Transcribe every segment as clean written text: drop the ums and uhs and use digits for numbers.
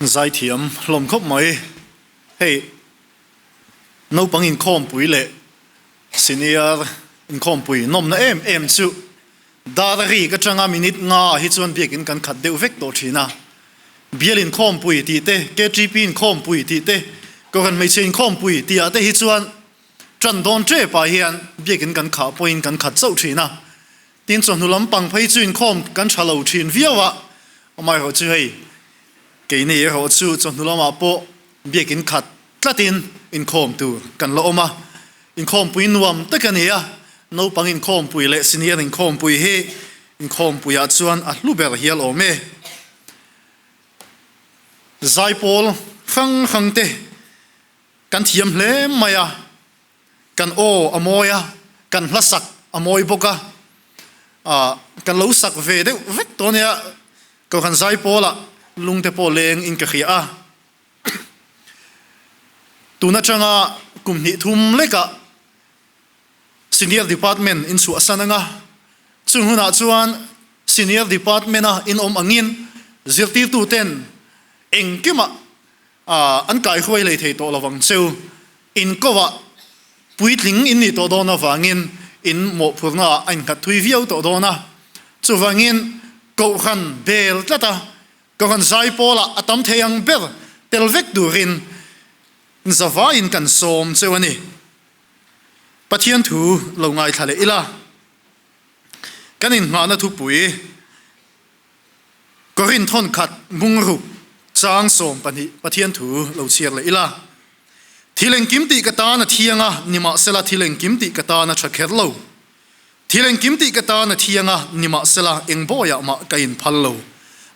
Zaithiam hlawm khawp mai. Hei naupang inkhawmpui leh senior inkhawmpui nawmna em em chu dar a rik atanga minute nga ah hi chuan biakin kan khat deuh vek tawh thin a. Bial inkhawmpui tih te, KTP inkhawmpui tih te, Kohhran hmeichhe inkhawmpui tih ah te hi chuan tan dawn tep ah hian biakin kan khah pawhin kan khat chauh thin a. Tin chawhnu lampang phei chu inkhawm kan tha lo thin viau a, amaherawh chu hei keini erawh chu chawhnu lamah pawh biakin khat tlatin inkhawm tur kan la awm a, inkhawmpui nuam tak a ni a, naupang inkhawmpui leh senior inkhawmpui hi inkhawmpuiah chuan a hlu ber hial awm e. Zaipawl hrang hrang te kan thiam hle mai a. Kan aw a mawi a, kan hla sak a mawi bawk a, ah kan lo sak ve deuh vek tawh ania, Kohhran Zaipawlah lungte pawh leng in ka hria a. Tun atanga kum hnih thum lekah Senior Department in chhuahsan anga, chung hunah chuan Senior Department-a in awm angin zirtirtuten engkimah An kaihruai lei thei tawh lovang cheu. In kovah puitling in nih tawh dawn avangin in mawhphurna ah a innghat thui viau tawh dawn a. Chuvangin Kohhran bel tlat a, Kohhran zaipawlah a tam thei ang ber tel vek turin zavaiin kan sawm cheu a ni. Pathian thu lo ngaithla leh ila. Kan inngahna thupui. Korinth thawn khat bungruk chang 12 Pathian thu lo chhiar leh ila. Thil engkim tih ka tan a thiang a, nimahsela thil engkim tih ka tan a tha kher lo. Thil engkim tih ka tan a thiang a, nimahsela eng bawiah mah ka inphal lo.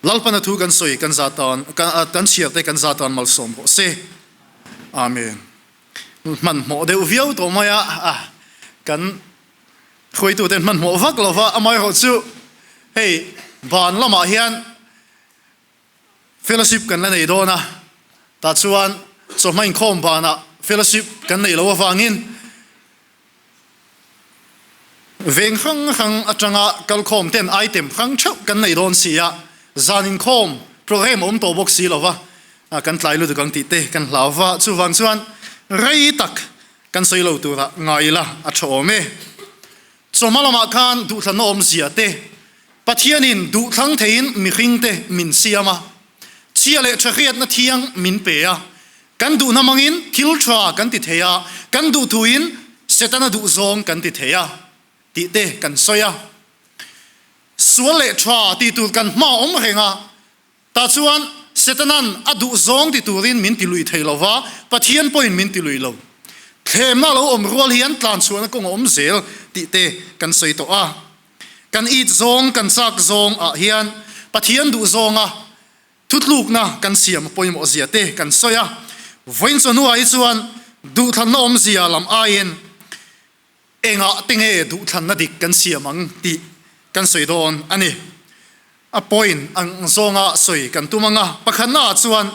Lalpana thu kan sawi kan za tan, kan chhiar te kan za tan malsawm rawh se. Amen. Hmanhmawh deuh viau tawh mai a, kan Hruaitute hmanhmawh vak lo va, amaherawh chu hei ban lamah hian fellowship kan la nei dawn a, tah chuan chawhma inkhawm banah fellowship kan neih loh avangin veng hrang hrang atanga kalkhawm ten item hrang theuh kan nei dawn si a, zan inkhawm program a awm tawh bawk si lo va, kan tlai lutuk ang tih te kan hlau va, chuvang chuan rei tak Kan sawi lo turah ngai ila a tha awm e. Chawhma lamah khan duhthlanna awmzia te, Pathianin duhthlang theiin mihringte min siam a, chhia leh tha hriatna thiang min pe a, kan duhna hmangin thil tha kan ti thei a, kan duhthuin Setana duhzawng kan ti thei a tih te kan sawi a. Sual leh tha tih tur kan hma awm reng a, Tah chuan Setana'n a duh zawng ti turin min ti lui thei lo va, Pathian pawhin min ti lui lo. Thlemna lo awm rual hian tlanchhuahna kawng a awm zel tih te kan sawi tawh a. Kan it zawng, kan chak zawng ah hian Pathian duh zawnga thutlukna kan siam a pawimawh zia te kan sawi a. Vawiin chawhnuah hi chuan duhthlanna awmzia lam aiin Engah te nge duhthlanna dik kan siam ang tih kan sawi dawn a ni. A point ang zawnga sawi kan tum ang a, pakhatnaah chuan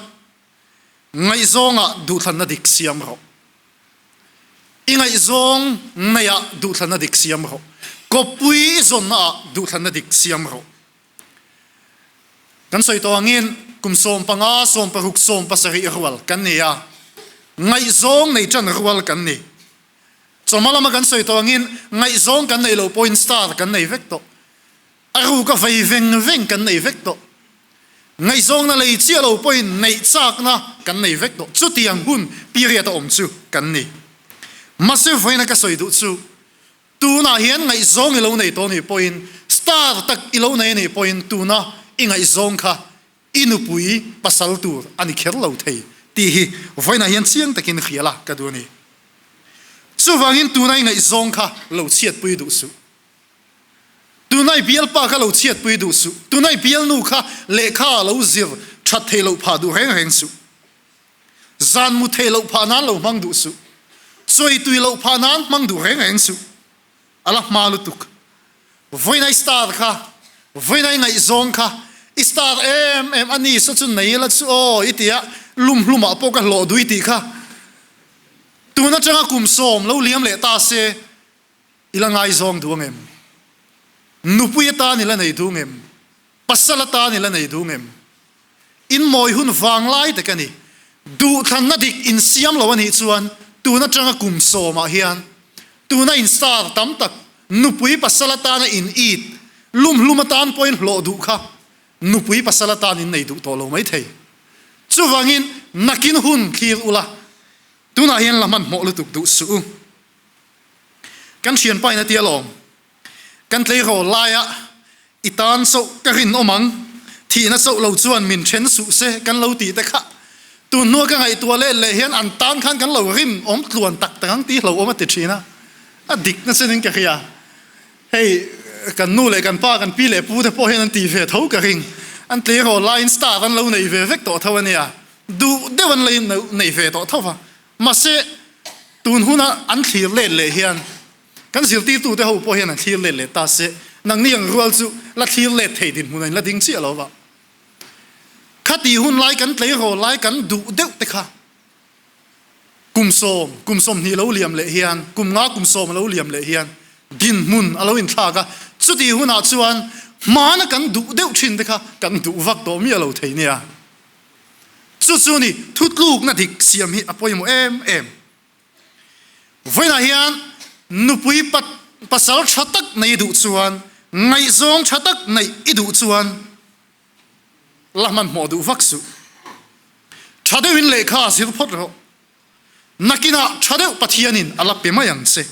ngaihzawngah duhthlanna dik siam rawh. I ngaihzawng neiah duhthlanna dik siam rawh. Kawppui i zawnnaah duhthlanna dik siam rawh. Kan sawi tawh angin kum 15, 16, 17 rual kan ni a, ngaihzawng nei tan rual kan ni. Chawhma lama kan sawi tawh angin ngaihzawng kan neih loh pawhin star kan nei vek tawh. A ruka vei veng veng kan nei vek tawh. Ngaihzawngna lei chiah lo pawhin neih chakna kan nei vek tawh. Chutiang hun period a awm chu kan ni. Mahse vawiina ka sawi duh chu tunah hian ngaihzawng i lo nei tawh nih pawhin star tak i lo nei anih pawhin tuna i ngaihzawng kha I nupui pasal tur a ni kher lo thei tih hi vawiinah hian chiang takin hria la ka duh a ni. Chuvangin tuna i ngaihzawng kha lo chhiatpui duh suh. Tuna i bialpa kha lo chhiatpui duh suh. Tuna i bialnu kha lehkha lo zir that theih loh phah duh reng reng suh. Zan mu theih loh phah nan lo hmang duh suh. Chawi tui loh phah nan hmang duh reng reng suh. A la hma lutuk. Vawiin i star kha, vawiin i ngaihzawng kha, i star em em a ni saw chu nei la chu aw i ti a, lum hlumah pawh ka hlawh dui tih kha. Tun atanga kum sawm lo liam leh ta se i la ngaizawng duh ang em? Nupui atan i la nei duh ang em? Pasal atan i la nei duh ang em? In mawi hun vanglai tak a ni. Duhthlanna dik in siam lo a nih chuan tun atanga kum sawmah hian tuna in star tam tak nupui pasal atana in it lumhlum atan pawhin hlawh duh kha nupui pasal atan in nei duh tawh lo mai thei. Chuvangin nakin hun thlir ula tunah hian la hmanhmawh lutuk duh suh u. Kan thianpa in a ti alawm. Kan tleirawl laia i tan chauh ka rinawm ang, thihna chauh lo chuan min then suh se kan lo tih te kha tun hnua ka ngaihtuah let leh hian an tan khan kan lo rinawm tluan tak tak ang tih hlauhawm a ti thin a, a dik nasa in ka hria. Hei kan nu leh kan pa, kan pi leh pu te pawh hian an tih ve tho ka ring. An tleirawl laiin star an lo nei ve vek tawh tho a nia, duh deuh an lo nei ve tawh tho va. Mahse tun huna an thlir let leh hian Kan zirtirtute ho pawh hian an thlir let leh ta se, nangni ang rual chu la thlir let thei dinhmun a in la ding chiah lo va. Khati hun lai kan tleirawl lai kan duh deuh te kha kum sawm, kum 20 lo liam leh hian, kum nga kum sawm a lo liam leh hian dinhmun a lo inthlak a, chuti hunah chuan hmana kan duh deuh thin te kha kan duh vak tawh miah lo thei nia. Chu chu ni thutlukna dik siam hi a pawimawh em em. Vawiinah hian nupui pasal tha tak nei i duh chuan, ngaihzawng tha tak neih i duh chuan la hmanhmawh duh vak suh. Tha deuhin lehkha zir phawt rawh. Nakinah tha deuh Pathianin a la pe mai ang che.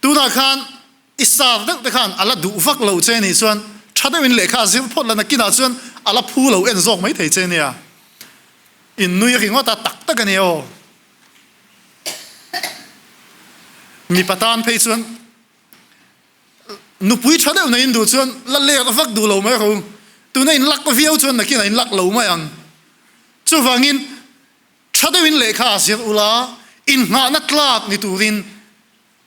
Tunah khan I sar deuh te khan a la duh vak lo che nih chuan tha deuhin lehkha a zir phawt la nakinah chuan a la phu lo en zawk mai thei che nia. In nui ringawt a tak tak a ni aw. Mipa tan phei chuan nupui tha deuh nei in duh chuan la lek vak duh lo mai ro. Tuna in lak viau chuan nakinah in lak lo mai ang. Chuvangin tha deuhin lehkha a zir ula innghahna tlak ni turin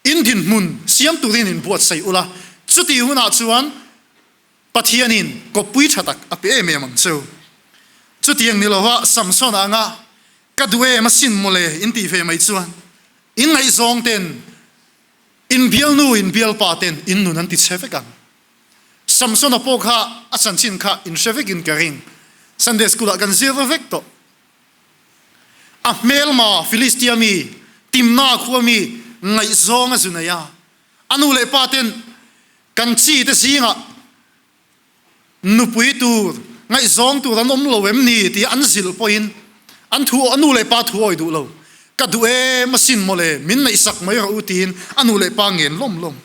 In dinhmun siam turin in buatsaih ula, chutih hunah chuan Pathianin kawppui tha tak a pe em em ang cheu. Chutiang ni lova Samson anga ka duh em asin mawle in tih ve mai chuan in ngaihzawng ten, in bialnu, in bialpa ten in nun an ti chhe vek ang. Samsona pawh kha a chanchin kha in hre vekin ka ring. Sunday school ah kan zir vek tawh. A hmelma Filistia mi, Timna khua mi ngaihzawng a zu nei a. A nu leh pa ten kan chi te zingah nupui tur, ngaihzawng tur an awm lo em ni tih an zilh pawhin an thu, a nu leh pa thu awi duh lo. Ka duh em asin mawle, min neihsak mai rawh u tiin a nu leh pa ngen lawm lawm.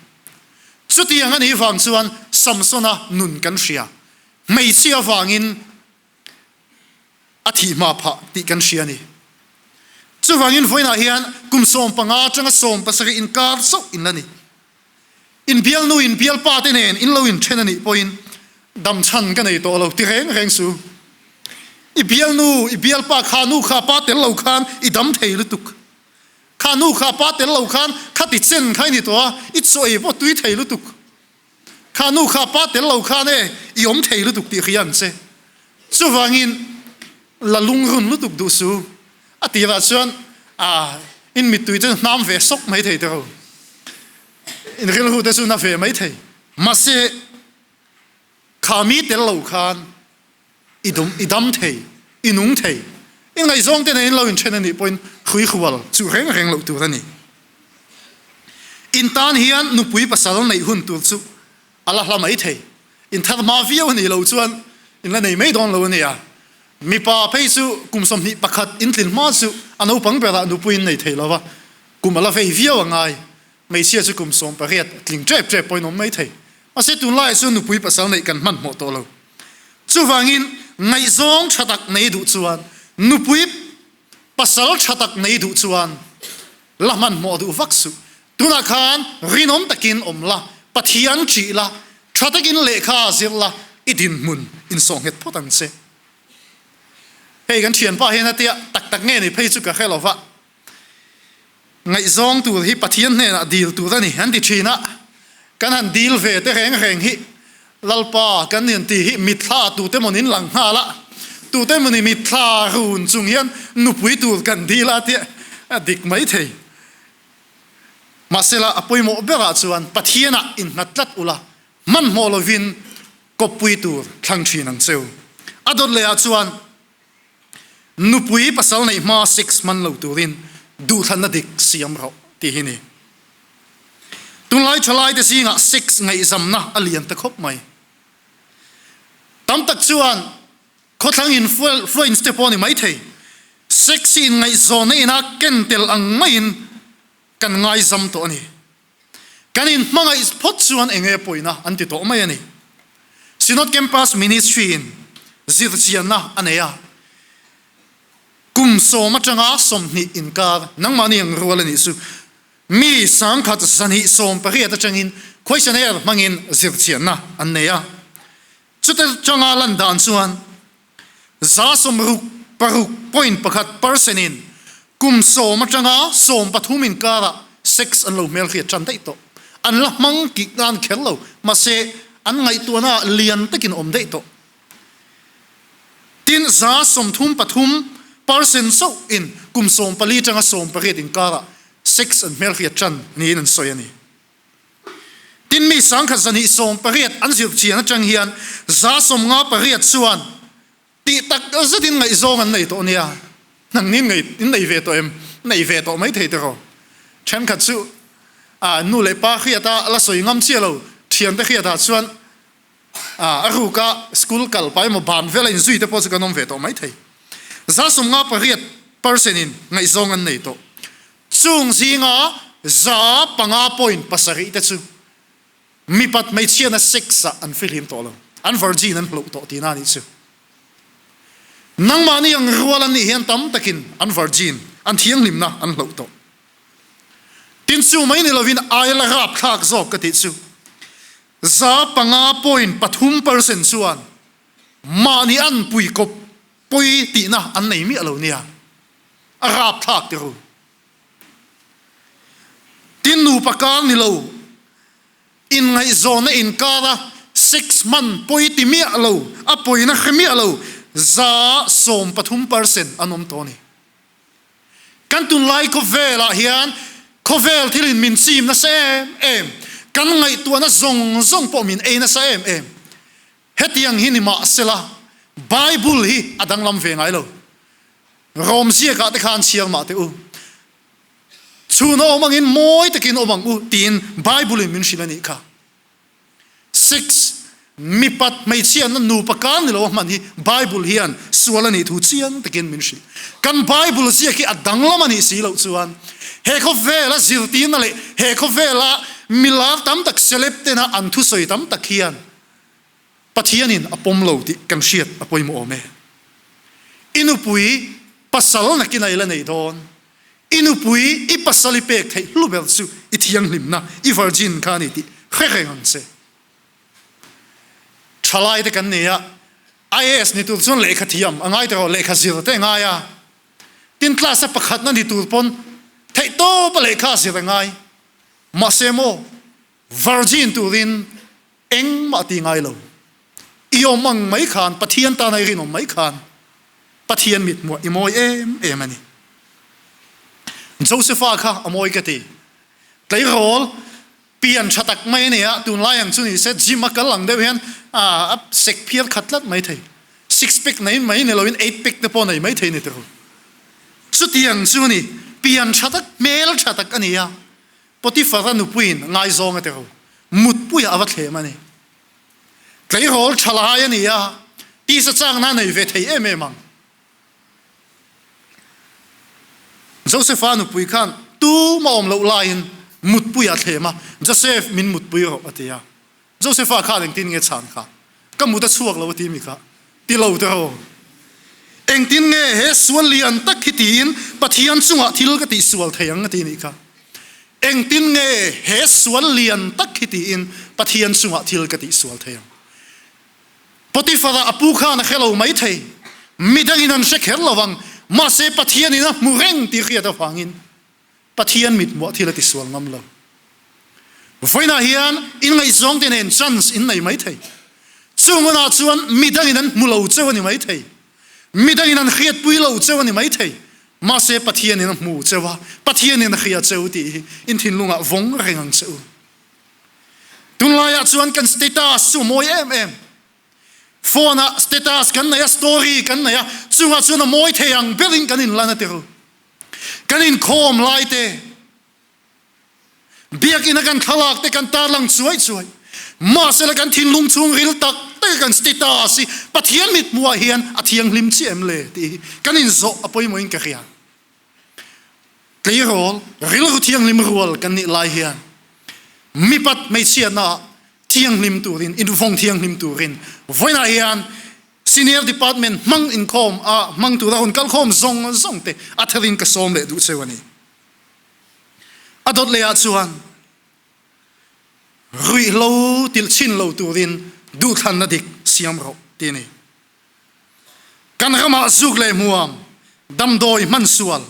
Chutiang a nih vang chuan Samsona nun kan hria. Hmeichhia vangin a thih hma phah tih kan hria a ni. Chuvangin vawiinah hian kum 15 atanga 17 inkar chauh in la ni. In bialnu in bialpa te nen in lo inthen a nih pawhin damchhan ka nei tawh lo ti reng reng su. I bialnu i bialpa kha nu kha pa tel lo khan i dam thei lutuk. Kha nu kha pa tel lo khan khati chen kha i ni tawh a, i chaw ei pawh tui thei lutuk. Kha nu kha pa tel lo khan e i awm thei lutuk tih hria ang che. Chuvangin la lungrun lutuk duh su. A tirah chuan a in mittui te chu hnam ve sawk mai thei tiro. In rilru te chu na ve mai thei. Mahse kha mi tel lo khan I dum, i dam thei, i nung thei. I ngaihzawng te nen in lo inthen a nih pawhin hruihrual chu reng reng loh tur a ni. In tan hian nupui pasal neih hun tur chu a la hla mai thei. In thar hma viau a nih loh chuan in la nei mai dawn lo a nia. Mipa phei chu kum 21 in tlin hma chu a naupang berah nupui in nei thei lo va, kum a la vei viau a ngai. Hmeichhia chu kum 18 tling tep tep pawhin awm mai thei. Mahse tunlaiah chuan nupui pasal neih kan hmanhmawh tawh lo. Chuvangin ngaihzawng tha tak nei duh chuan, nupui pasal tha tak nei duh chuan la hmanhmawh duh vak suh. Tunah khan rinawm takin awm la, Pathian ṭih la, tha takin lehkha zir la, i dinhmun insawhnghet phawt ang che. Hei kan thianpa hian a tia tak tak nge ni phei chu ka hre lo va. Ngaihzawng tur hi Pathian hnenah dil tur a ni an ti thin a, kan han dil ve te reng reng hi Lalpa kan in tih hi mitthla tute maw nin lang nghal a, tute maw ni mitthla run chung hian nupui tur kan dil a tih a dik mai thei. Mahsela a pawimawh berah chuan Pathianah innghat tlat ula, hmanhmawh lovin kawppui tur thlang thin ang cheu. A dawt leh ah chuan nupui pasal neih hma sex hman lo turin duhthlanna dik siam rawh tih hi ni. Tunlai thalaite zingah sex ngaihzamna a lian ta khawp mai. Tam tak chuan khawthlang influence te pawh a ni maithei. Sex hi inngaihzawnna ina ken tel ang maiin kan ngaizam tawh a ni. Kan inhmangaih phawt chuan eng nge pawina an ti tawh mai a ni. Synod Campus Ministry in zirchianna a nei a, kum sawm atanga 20 inkar nangmahni ang rual a nih chu mi 1880 atangin questionnaire hmangin zirchianna an nei a. Chuta tanga lan dan chuan 66.1 percent in kum sawm atanga 13 inkarah sex an lo hmelhriat tan daih tawh. An la hmang tih nan kher lo, mahse an ngaihtuahna ah lian takin awm daih tawh. Tin, 33% chauh in kum 14 atanga 18 inkarah sex an hmelhriat tan niin an sawi a ni. Tin, mi 1280 an zir chian atang hian 58% chuan tih tak zetin ngaihzawng an nei tawh nia. Nangni in nei ve tawh em? Nei ve tawh mai thei tiraw? Thenkhat chu nu leh pa hriata la sawi ngam chiah lo, thiante hriatah chuan A ruka school kal pah emaw ban vela inzui te pawh chu kan awm ve tawh maithei. 58 percent in ngaihzawng an nei tawh. Chung zinga 5.7 te chu mipat hmeichhiatna sex ah an fihlim tawh lo, an virgin an hloh tawh tihna a nih chu. Nangmahni ang rual an nih hian tam takin an virgin, an thianghlimna an hloh tawh. Tin chu mai ni lovin aia la rapthlak zawk ka tih chu. 5.3 percent chuan mahni an pui kawp pawi tihna an nei miah lo nia, a rapthlak ti ru. Tin nupa kar ni lo, inngaihzawnna inkara sex hman pawi ti miah lo, a pawina hre miah lo 13% percent an awm tawh a ni. Kan tunlai khawvelah hian khawvel thilin min chim nasa em em, kan ngaihtuahna zawng zawng pawh min ei nasa em em. Hetiang hi ni mahsela Bible hi a danglam ve ngai lo. Rom ziakah te khan chhiar mah teh u. Chhun a awm angin mawi takin awm ang u tiin Bible in min hrilh a nih kha. 6, Mipat hmeichhiatna nupa kar ni lo a hman hi Bible hian sual a nih thu chiang takin min hrilh. Kan Bible ziak hi a danglam a nih si loh chuan he khawvela zirtirna leh he khawvela milar tam tak celeb tena an thusawi tam tak hian Pathianin a pawm lo tih kan hriat a pawimawh awm e. I nupui pasal nakin a i la nei dawn. I nupui i pasal i pek theih hlu ber chu i thianghlimna, i virgin kha a ni tih hre reng ang che. Thalai te kan nei a, IAS ni tur chuan lehkha thiam a ngai tawh, lehkha zir te a ngai a, tin class a pakhatna ni tur pawn theih tawp a lehkha a zir a ngai. Mahse maw, virgin turin Engmah ti ngai lo. I awm ang mai khan, Pathian tana i rinawm mai khan Pathian mithmuah i mawi em em a ni. Josepha kha a mawi ka ti. Tleirawl pian tha tak mai a ni a, tunlai ang chu ni se gym a kal ang deuh hian a sek phiar khat tlat mai thei. Six pack nei mai ni loin eight pack te pawh nei mai thei ni tiraw. Chutiang chu a ni, pian tha tak, hmel tha tak a ni a. Potifara nupuiin ngaizawng a ti ro, mutpuiah a va thlem a ni. Tleirawl tha lai a ni a, tisa chakna a nei ve thei em em ang. Josefa nupui khan tuma awm loh laiin mutpuiah a thlem a, Josef min mutpui rawh a ti a. Josefa khan engtin nge chhan kha? Ka mut a chhuak lo a ti mi kha ti lo te ho. Engtin nge he sual lian tak hi tiin Pathian chungah thil ka tih sual thei ang a ti nih kha. Engtin nge he sual lian tak hi tiin Pathian chungah thil ka tih sual thei ang. Potifara a pu khan a hre lo mai thei. Midangin an hre kher lo ang. Mahse Pathianin a hmu reng tih hriat avangin Pathian mithmuah thil a ti sual ngam lo. Vawiinah hian inngaihzawng te nen chance in nei mai thei. Chung hunah chuan midangin an hmu lo cheu a ni mai thei. Midangin an hriatpui lo cheu a ni mai thei. Mahse Pathianin a hmu cheu a, Pathianin a hria cheu tih hi in thinlungah vawng reng ang che u. Tunlaiah chuan kan status chu a mawi em em. Phone ah status kan nei a, story kan nei a, chungah chuan a mawi thei ang berin kan inlan a ti ru. Kan inkhawm lai te, Biakinn a kan thlalak te kan tarlang chuai chuai. Mahsela kan thinlung chhungril tak tak a kan status hi Pathian mithmuh ah hian a thianghlim chiah em le tih hi kan inzawh a pawimawhin ka hria. Tleirawl rilru thianghlim rual kan nih lai hian mipat hmeichhiatna ah thianghlim turin, invawng thianghlim turin vawiinah hian Senior Department hmang inkhawm ah hmang tura hun kalkhawm zawng zawng te a tharin ka sawm leh duh cheu a ni. A dawt leh ah chuan ruihhlo tilh chin lo turin duhthlanna dik siam rawh ti a ni. Kan ramah zuk leh hmuam, damdawi hman sual,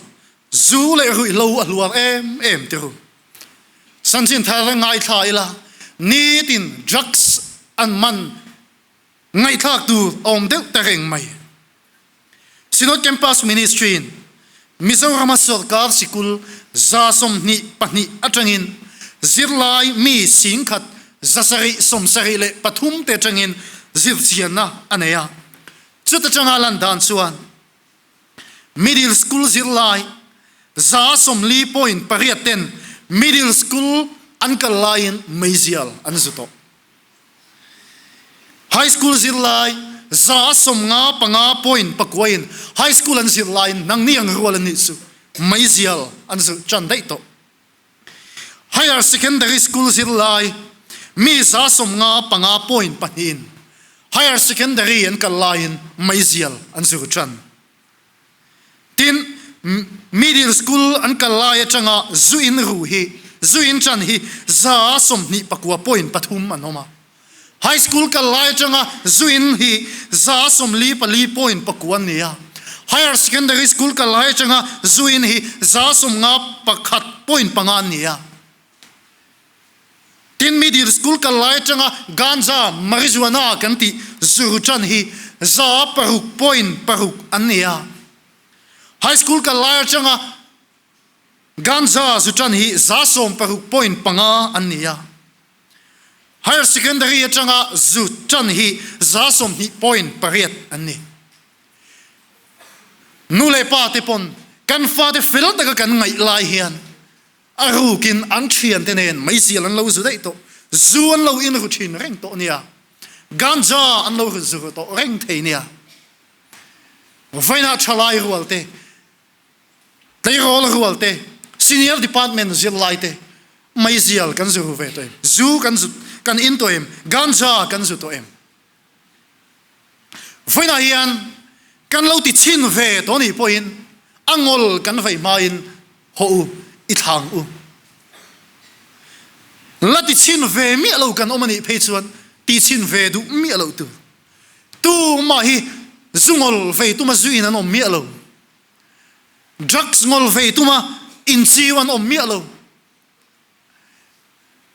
zu leh ruihhlo a hluar em em ti ru. Chanchin thar ngaithla ila nitin drugs an man Ngaihthlak tur a awm deuh ta reng mai. Synod Campus Ministry-in Mizorama sawrkar sikul 22 atangin zirlai mi 1000 773 te atangin zirchianna a nei a. Chuta tanga lan dan chuan Middle School zirlai 40.8 ten Middle School an kal laiin meizial an zu tawh. High School zirlai 55 point pakuain High School an zirlaiin nangni ang rual an nih chu meizial an zirh tan daih tawh. Higher Secondary School zirlai mi 55 point pahnihin Higher Secondary an kal laiin meizial an zir tan. Tin, middle school an kal lai atanga zu in ru hi, zu in tan hi 29 point pathum an awm a. High school kal lai atanga zu in hi 44 point pakua an ni a. Higher secondary school kal lai atanga zu in hi 51 point panga an ni a. Tin, middle school kal lai atanga ganja, marijuana kan tih zur tan hi 6 point paruk an ni a. High school kal lai atanga ganja zu tan hi 16 point panga an ni a. Higher secondary atanga zu tan hi 20 point pariat an ni. Nu leh pa te pawn kan fate fel taka kan ngaih lai hian A rukin an thiante nen meizial an lo zu daih tawh, zu an lo inru thin reng tawh nia, ganja an lo zu ru tawh reng thei nia. Vawiinah thalai rual te, tleirawl rual te, senior department zirlai te meizial kan zu ru ve tawh em? Zu kan zu kan in tawh em? Ganja kan zu tawh em? Vawiinah hian kan lo ti chhin ve tawh nih pawhin a ngawl kan vei hmain haw u, i thlang u. La ti chhin ve miah lo kan awm a nih phei chuan ti chhin ve duh miah loh tur. Tumah hi zu ngawl vei tuma zuin an awm miah lo. Drugs ngawl vei tuma inchiu an awm miah lo.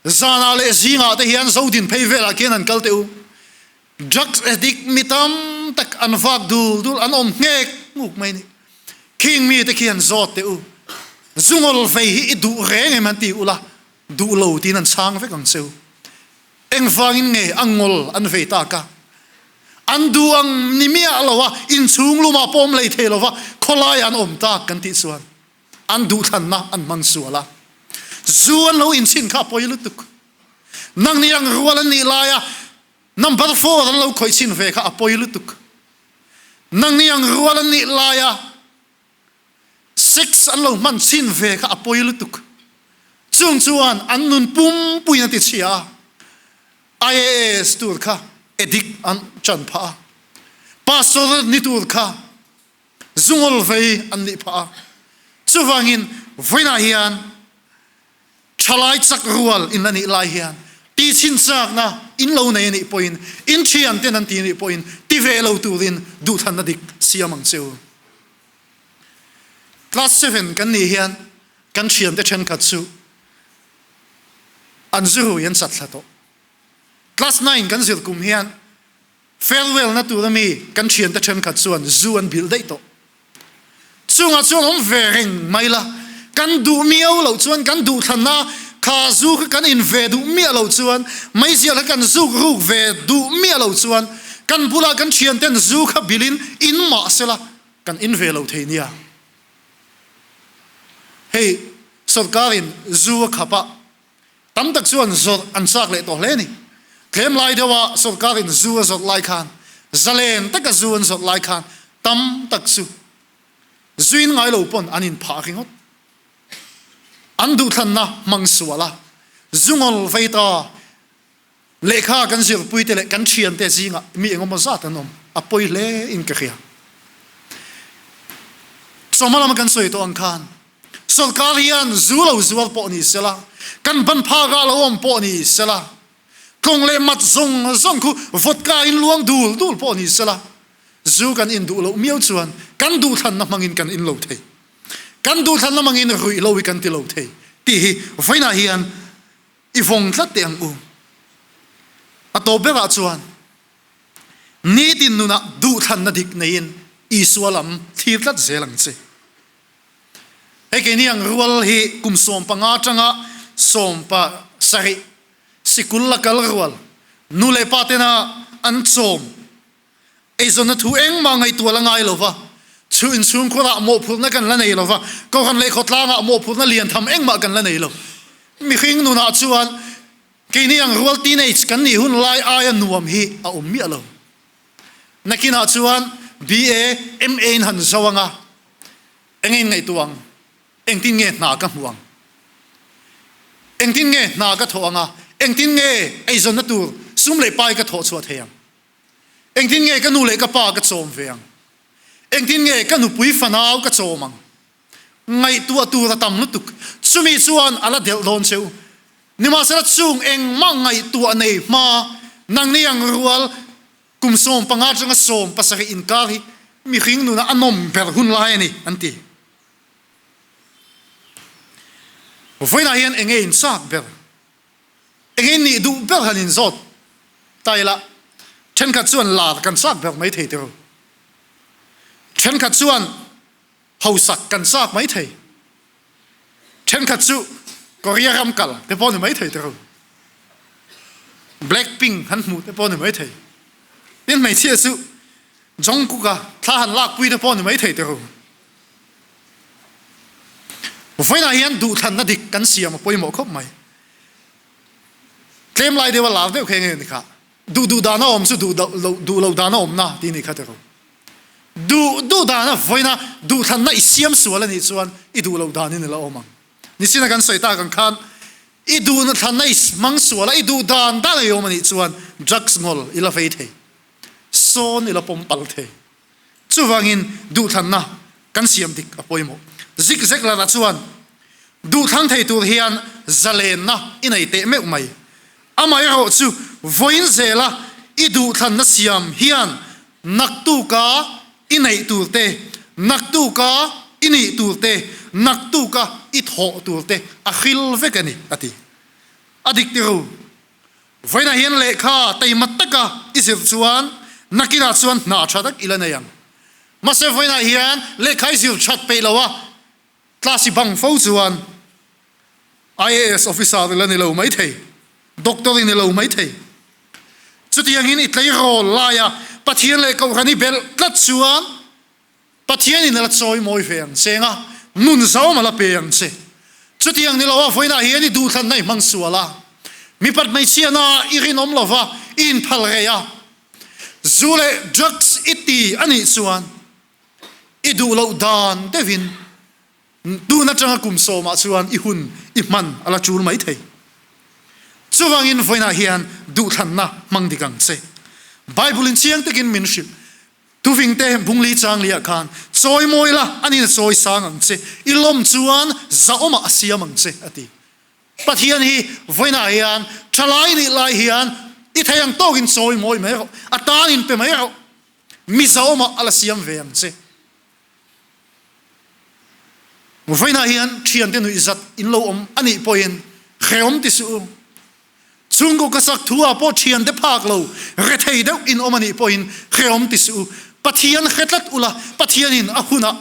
Zanah leh zingah te hian Zodin phei velah khian han kal teh u. Drugs addict mi tam tak an vak dul dul, an awm nghek nghuk mai a ni. Khing mite khi han zawt teh u. Zungawl vei hi i duh reng em han ti ula, duh lo tiin an chhang vek ang che u. Engvangin nge a ngawl an vei tak a? An duh ang ni miah lo a, inchhung lumah pawh awm lei thei lo va, khawlaiah an awm tak kan tih chuan. An duhthlanna an hmang sual a, zu an lo inchhin kha a pawi lutuk. Nangni ang rual an nih laia number four an lo khawih chhin ve kha a pawi lutuk. Nangni ang rual an nih laia sex an lo hman chhin ve kha a pawi lutuk. Chung chuan an nun pumpuiin a tichhia a, IAS tur kha addict an chan phah a, pastor ni tur kha Zungawl vei an nih phah a. Chuvangin vawiinah hian thalai chak rual in la nih lai hian tihchhin chakna in lo nei a nih pawhin, in thianten an ti nih pawhin ti ve lo turin duhthlanna dik siam ang che u. Class seven kan nih hian kan thiante thenkhat chu an zurui an chat thla tawh. Class nine kan zir kum hian Farewell na tur ami kan thiante thenkhat chuan zu an bilh daih tawh. Chungah chuan awm ve reng mai la, kan duh miau loh chuan kan duhthlanna kha zu kha kan in ve duh miah loh chuan, meizial kha kan zuk ruk ve duh miah loh chuan. Kan bulah kan thianten zu kha bilin in mah sela kan in ve lo thei nia. Hei sorkarin zu a khap a, tam tak chuan zawrh an chak leh tawh hle a ni. Tlem lai deuha sorkarin zu a zawrh lai khan, zalen taka zu an zawrh lai khan tam tak chu zuin ngai lo pawn an inphah ringawt. An duhthlanna hmang sual a, zu ngawl vei ta Lehkha kan zirpuite leh kan thiante zingah mi engemaw zat an awm, a pawi hle in ka hria. Chawhma lama kan sawi tawh ang khan sorkar hian zu lo zuar pawh ni sela, kan ban phakah lo awm pawh ni sela, tlawng leh mat zawng zawng khu vodka in luang dul dul pawh ni sela, zu kan in duh loh miau chuan kan duhthlanna hmangin kan in lo thei. Kan duhthlanna hmangin ruih lo hi kan ti lo thei tih hi vawiinah hian I vawng tlat teh ang u. A tawp berah chuan nitin nunah duhthlanna dik neiin Isua lam thlir tlat zel ang che. Hei keini ang rual hi kum 15 atanga 17 sikul la kal rual nu leh pa tena an chawm Eizawnna thu engmah ngaihtuah la ngai lo va, chu inchhungkhurah mawhphurhna kan la nei lo va, Kohhran leh khawtlangah mawhphurhna lian tham engmah kan la nei lo. Mihring nunah chuan keini ang rual teenage kan nih hun lai aia nuam hi a awm miah lo. Nakinah chuan BA, MA in han zo ang a, eng in ngaihtuah ang? Engtin nge hna ka hmuh ang? Engtin nge hna ka thawh ang a? Engtin nge eizawnna tur sum leh pai ka thawh chhuah thei ang? Engtin nge ka nu leh ka pa ka chawm ve ang? Engtin nge ka nupui fanau ka chawm ang? Ngaihtuah tur a tam lutuk. Chumi chuan a la delh dawn che u. Nimahsela chung engmah ngaihtuah nei hma nangni ang rual kum 15 atanga 70 inkar hi mihring nuna a nawm ber hun lai a ni, an ti. Vawiinah hian enge inchak ber? Eng in nih duh ber han inzawt ta ila, thenkhat chuan lar kan chak ber mai thei tiro. Thenkhat chuan hausak kan chak mai thei. Thenkhat chu Korea ram kal te pawh ni mai thei tiro. Black pink han hmuh te pawh ni mai thei. Tin hmeichhia chu Jungkook-a thla han lakpui te pawh ni mai thei tiro. Vawiinah hian duhthlanna dik kan siam a pawimawh khawp mai. Tlem lai deuha lar deuh kha enge ni kha? Duh duh dana awm chu duh loh duh loh dana awmna tih ni kha tiraw? Duh duh dana vawiina duhthlanna i siam sual a nih chuan i duh loh danin i la awm ang. Nichina kan sawi tak ang khan i duhna thlanna i hmang sual a, i duh dan dan a i awm a nih chuan drugs ngawl i la vei thei, sawn i la pawm pal thei. Chuvangin duhthlanna kan siam dik a pawimawh. Zik zek larah chuan duhthlang thei tur hian zalenna i nei teh meuh mai. Amaherawh chu vawiin zela i duhthlanna siam hian naktuka i neih tur te, naktuka i nih tur te, naktuka i thawh tur te a hril vek a ni, a ti. A dik tiru. Vawiinah hian lehkha taima taka i zir chuan nakinah chuan hna tha tak i la nei ang. Mahse vawiinah hian lehkha i zir that peih lo a, class i bang fo chuan IAS officer i la ni lo mai thei, doctor i ni lo mai thei. Chutiangin i tleirawl laia Pathian leh Kohhran i belh tlat chuan Pathianin a la chawi mawi ve ang che nga, nun zauam a la pe ang che. Chutiang ni lo a vawiinah hian i duhthlanna i hmang sual a, mipat hmeichhiahna i rinawm lo va, i inphal rei a, zu leh drugs i ti a nih chuan i duh loh dan deuhin tun atanga kum sawmah chuan i hun i hman a la tul mai thei. Chuvangin vawiinah hian duhthlanna hmang dik ang che. Bible-in chiang takin min hrilh. Tuvingte bungli changliah khan chawi mawi la, anin a chawi sang ang che, i lawm chuan zahawmah a siam ang che, a ti. Pathian hi vawiinah hian thalai nih lai hian i thei ang tawkin chawi mawi mai rawh, a tan in pe mai rawh, mi zahawmah a la siam ve ang che. Vawiinah hian thiante nuihzat in lo awm a nih pawhin hrehawm ti suh u. Chhungkaw ka sak thu ah pawh thiante phak lo, rethei deuh in awm a nih pawhin hrehawm ti suh u. Pathian hre tlat ula, Pathianin a hunah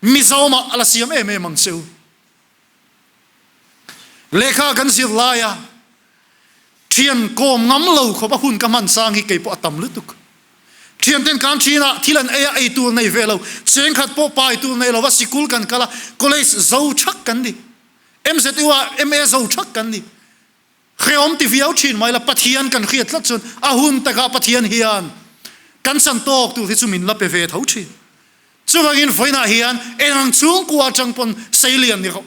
Mizawmah a la siam em em ang che u. Lehkha kan zir laia thian kawm ngam lo khawp a hun ka hman chang hi kei pawh a tam lutuk. Thianten kan thin a, thil an ei a, ei tur nei ve lo, cheng khat pawh pai tur nei lova sikul kan kal a, college zo thak kan ni. MZU ah MA zo thak kan ni. Hrehawm ti viau thin mai la, Pathian kan hriat tlat chuan a hun takah Pathian hian kan chan tawk tur hi chu min la pe ve tho thin. Chuvangin vawiinah hian eng ang chhungkua atang pawn seilian ni rawh.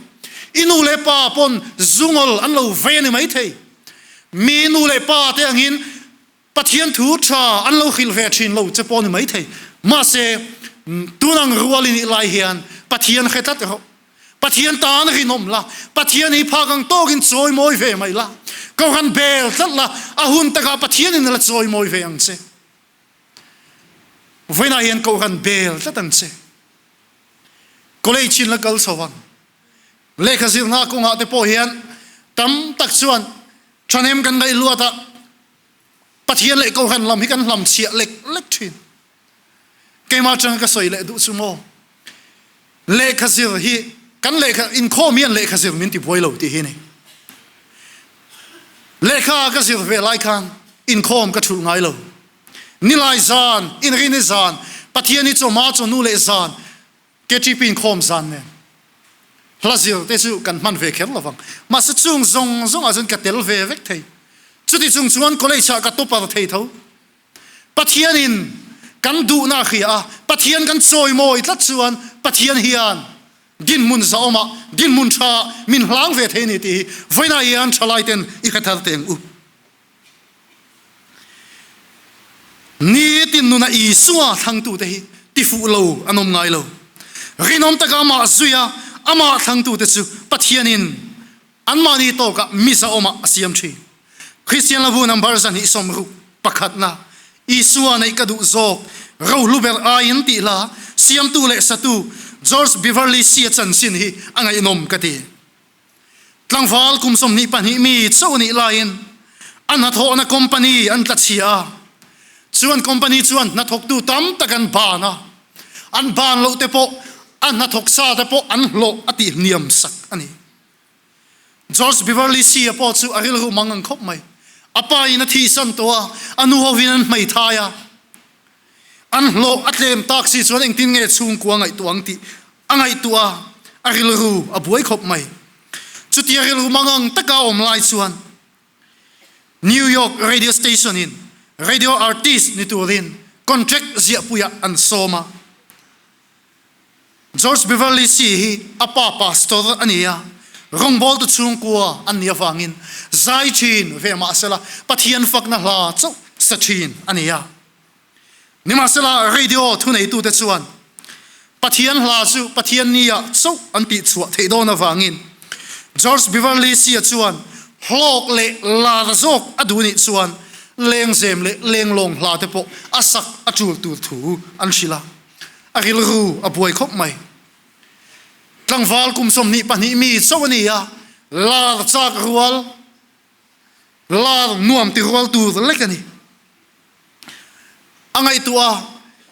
I nu leh pa pawn zungawl an lo vei a ni maithei. Mi nu leh pa te angin Pathian thu tha an lo hrilh ve thin lo che pawh ni maithei. Mahse, tun ang rual i nih lai hian Pathian hre tlat rawh. Pathian tan rinawm la, Pathian hi phak ang tawkin chawimawi ve mai la, Kohhran bel tlat la, a hun takah Pathianin a la chawimawi ve ang che. Vawiinah hian Kohhran bel tlat ang che. College in la kal chho ang. Lehkha zirna kawngah te pawh hian tam tak chuan thahnem kan ngaih luat a, Pathian leh Kohhran lam hi kan hlam chhiah lek lek thin. Keimah atanga ka sawi leh duh chu maw, lehkha zir hi kan lehkha inkhawm hian lehkha zir min ti buai lo tih hi ni. Lehkha ka zir ve lai khan inkhawm ka thulh ngai lo. Nilai zan, inrini zan, Pathian hi chawhma chawhnu leh zan KTP inkhawm zan nen hla zir te chu kan hman ve kher lovang. Mahse chung zawng zawngah chuan ka tel ve vek thei. Chuti chung chuan college ah ka topper thei tho. Pathianin kan duhna a hria a, Pathian kan chawimawi tlat chuan Pathian hian dinhmun zahawmah, dinhmun tha min hlang ve thei a ni tih hi vawiinah hian thalaiten i hre thar teh ang u. Nitin nuna Isua thlangtute hi tifuh lo an awm ngai lo. Rinawm taka amah zuia amah thlangtute chu Pathianin anmahni tawkah mi zahawmah a siam thin. Kristian Lavu number 260 pakhatna, Isua neih ka duh zawk, rohlu ber aiin tih hla siamtu leh satu George Beverly Shea chanchin hi a ngaihnawm ka ti. Tlangval kum 22 mi chauh nih laiin a hnathawhna company an tla chhia a, chuan company chuan hnathawktu tam tak an ban a, an ban loh te pawh a hnathawk sa te pawh an hlawh a tih hniam sak a ni. George Beverly Shea pawh chu a rilru mang ang khawp mai. A pa in a thihsan tawh a, a nu hovin an hmeithai a, an hlawh a tlem tak si chuan engtin nge chhungkua ngaihtuah ang tih a ngaihtuah a, a rilru a buai khawp mai. Chutia rilru mangang taka a awm lai chuan New York radio station in radio artist ni turin contract ziahpuiah an sawm a. George Beverly Shea hi a pa pastor a ni a, rawngbawltu chhungkua an nih avangin zai thin ve mahsela Pathian fakna hla chauh sa thin a ni a. Nimahsela radio thuneitute chuan Pathian hla chu Pathian nia chauh an tihchhuah theih dawn avangin George Beverly Shea chuan hlawk leh lar zawk a duh nih chuan lengzem leh lenglawng hla te pawh a sak a tul tur thu an hrilh a. A rilru a buai khawp mai. Tlangval kum 22 mi chauh a ni a, lar chak rual, lar nuam ti rual tur lek a ni. A ngaihtuah a,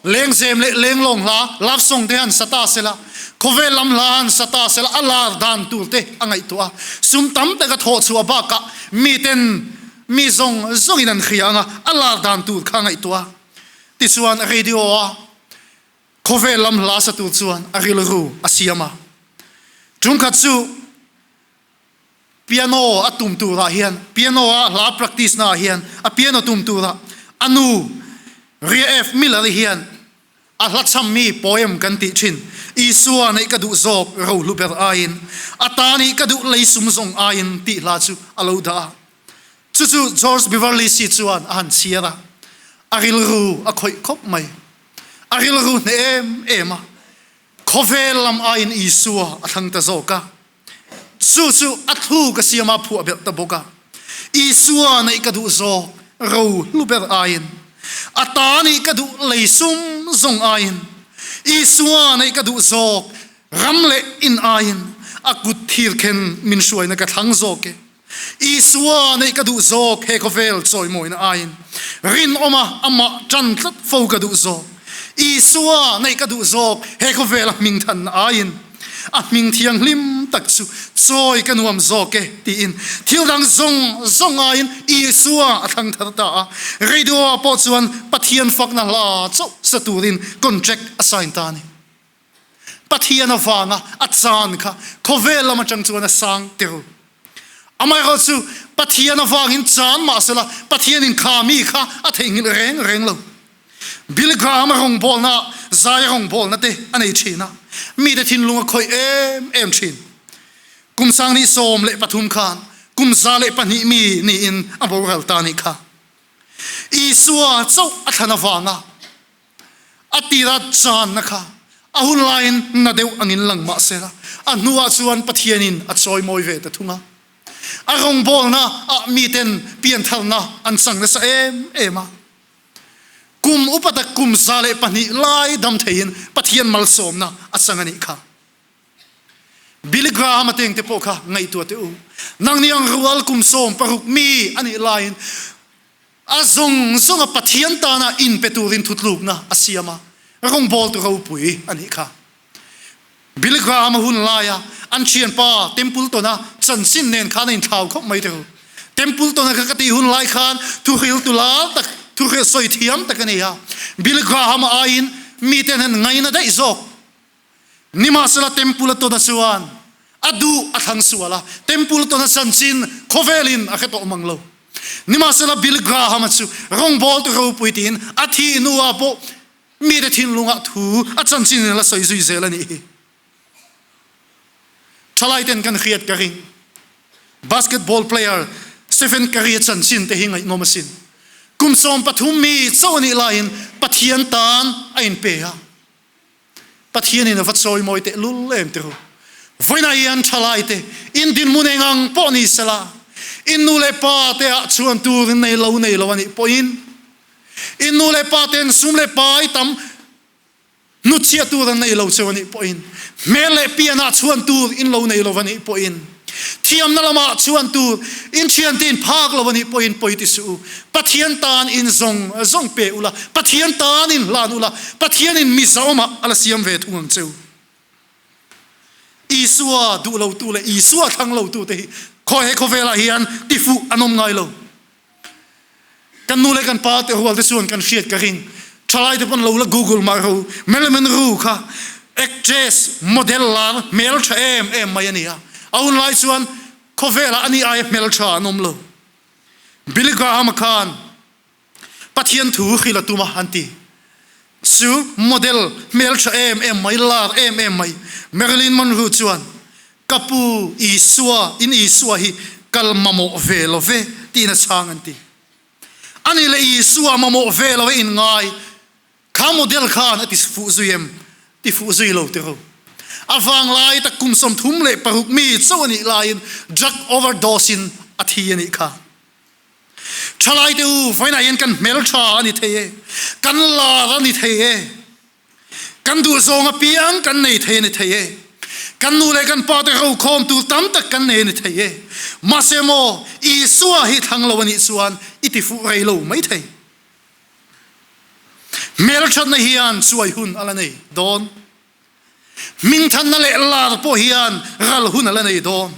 lengzem leh lenglawng hla, love song te han sa ta sela, khawvel lam hla han sa ta sela, a lar dan tur te a ngaihtuah a. Sum tam tak a thawh chhuah bakah miten mi zawng zawngin an hria ang a, a lar dan tur kha a ngaihtuah a. Tichuan radio a khawvel lam hla sa tur chuan a rilru a siam a. Tumkhat chu piano a tum turah hian, piano a hla practice naah hian a piano tum turah a nu Ria F. Miller-i hian a hla chhammi poem kan tih thin, Isua neih ka duh zawk rohlu ber aiin, a ta nih ka duh leisum zawng aiin tih hla chu a lo dah a. Chu chu George Beverly Shea chuan a han chhiar a, a rilru a khawih khawp mai. A rilru hneh em em a, khawvel lam aiin Isua a thlang ta zawk a. Chu chu a thluk a siam a phuah belh ta bawk a. Isua neih ka duh zawk ro hlu ber aiin, a ta nih ka duh lei sum zawng aiin, Isua neih ka duh zawk ram leh in aiin, a kut thir khen min hruaina ka thlang zawk e. Isua neih ka duh zawk he khawvel chawimawina aiin rinawma amah tan tlat fo ka duh zawk. Isua neih ka duh zawk he khawvela hmingthanna aiin. A hming thianghlim tak chu chawi ka nuam zawk e, tiin thil dang zawng zawng aiin Isua a thlang thar ta a. Radio-ah pawh chuan Pathian fakna hla chauh sa turin contract a sign ta a ni. Pathian avanga a chan kha khawvel lam atang chuan a sang tel. Amaherawhchu Pathian avangin chan mahsela Pathianin kha mi kha a theihnghilh reng reng lo. Billy Graham-a rawngbawlna, Zaia rawngbawlna te a nei thin a, mite thinlung a khawih em em thin. Kum 2013 khan kum 102 mi niin a boral ta nih kha. Isua chauh a thlan avanga A tira channa kha a hun laiin na deuh angin lang mah sela, a hnuah chuan Pathianin a chawimawi ve ta thung a. A rawngbawlna ah miten piantharna an chang nasa em em a. Kum upa tak kum 102 lai dam theiin Pathian malsawmna a chang a nih kha. Billy Graham a tengte pawh kha ngaihtuah teh u. Nangni ang rual kum 16 mi a nih laiin A zawng zawnga Pathian tana inpe turin thutlukna a siam a, rawngbawltu ropui a nih kha. Billy Graham-a hun laia an thianpa Templeton-a chanchin nen khan a inthlau khawp mai teu. Templeton-a kha ka tih hun lai khan thuhriltu lar tak, thuhrilh sawi thiam tak a ni a. Billy Graham-a aiin mite hnen ngaina daih zawk. Nimahsela Temple a tawna chuan a duh a thlang sual a, Temple tawna chanchin khawvelin a hre tawh mang lo. Nimahsela Bill Graham-a chu rawngbawltu ropui tiin a thih hnuah pawh mite thinlungah thu a chanchin in a la sawi zui zel a nih hi. Thalaiten kan hriat ka ring. Basketball player Stephen Curry-a chanchin te hi ngaihnawm asin. Kum 13 mi chauh a nih laiin Pathian tan a inpe a. Pathianin a va chawimawi teh lul em teh u. Vawiinah hian thalaite in dinhmun eng ang pawh ni sela, in nu leh pa te ah chuan tur in nei lo nei lo a nih pawhin, in nu leh pa ten sum leh pai tam hnutchhiah tur an nei lo cheu a nih pawhin, hmel leh pian ah chuan tur in lo nei lo a nih pawhin, Thiamna lamah chuan tur in thiante in phak lo a nih pawhin pawi ti suh u. Pathian tan in zawng zawng pe ula, Pathian tan in hlan ula, Pathianin mizaawmah a la siam ve thung ang che u. Isua duh lotu leh Isua thlang lotute hi khawi he khawvelah hian tifuh an awm ngai lo. Kan nu leh kan pa te rual te chuan kan hriat ka ring. Thalai te pawn lo la google mah ro. Marilyn Monroe kha actress, model lar hmeltha em em mai a ni a. A hun lai chuan khawvelah ani aia hmeltha an awm lo. Billy Graham-a khan Pathian thu hrilh a tum a an ti. Chu model hmeltha em em mai, lar em em mai Marilyn Monroe chuan Ka pu Isua, in Isua hi kal mamawh ve lo ve tiin a chhang an ti. Ani leh Isua mamawh ve lo e in ngai, kha model khan a ti fuh zui em? Ti fuh zui lo tiro. A vanglai tak kum 36 mi chauh a nih laiin drug overdose in a thi a nih kha. Thalaite u, vawiinah hian kan hmeltha a ni thei e, kan lar a ni thei e, Kan duhzawng apiang kan nei thei a ni thei e. Kan nu leh kan pa te rokhawm tur tam tak kan nei a ni thei e. Mahse maw, Isua hi thlang lo a nih chuan i ti fuh rei lo mai thei. Hmelthatna hian chuai hun a la nei dawn. Hmingthanna leh lar pawh hian ral hun a la nei dawn.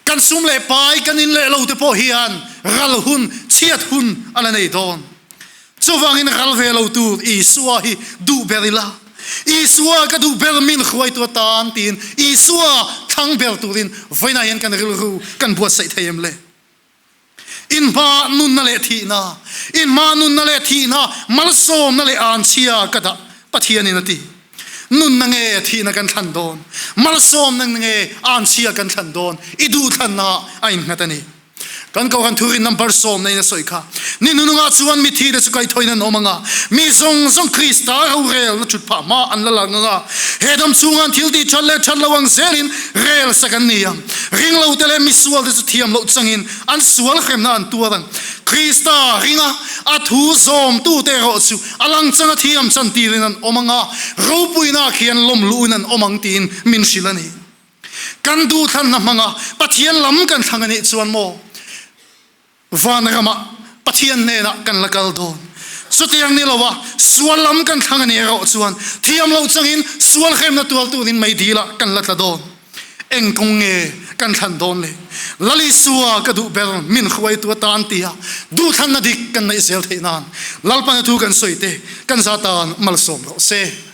Kan sum leh pai, kan in leh lo te pawh hian ral hun, chhiat hun a la nei dawn. Chuvangin ral ve lo tur Isua hi duh ber ila, Isua ka duh ber min hruaitu atan tiin Isua thlang ber turin vawiinah hian kan rilru kan buatsaih thei em le? In hma nunna leh thihna, in hma nunna leh thihna, malsawmna leh anchhia ka dah, Pathianin a ti. Nunna nge thihna kan thlan dawn? Malsawmna nge anchhia kan thlan dawn? I duhthlanna a innghat a ni. Kan Kohhran thurin number sawmna in a sawi kha. Ni hnunungah chuan mithi te chu kaihthawin an awm ang a, mi zawng zawng Krista rorelna thut phah hma an la lang ang a, he dam chhunga an thil tih that leh that lo ang zelin rel sak an ni ang. Ringlote leh misualte chu thiam loh changin an sual hremna an tuar ang. Krista ringa a thu zawmtute erawh chu a lang changa thiam chantirin an awm ang a, ropuina khian lawm luhin an awm ang tiin min hrilh a ni. Kan duhthlanna hmanga Pathian lam kan thlang a nih chuan maw Vanramah Pathian hnenah kan la kal dawn. Chutiang ni loa sual lam kan thlang a nih erawh chuan thiam loh changin sual hremna tual tunin meidilah kan la tla dawn. Eng kawng nge kan thlan dawn le? Lal Isua ka duh ber min hruaitu atan tia duhthlanna dik kan neih zel theih nan Lalpana thu kan sawi te kan za tan malsawm rawh se.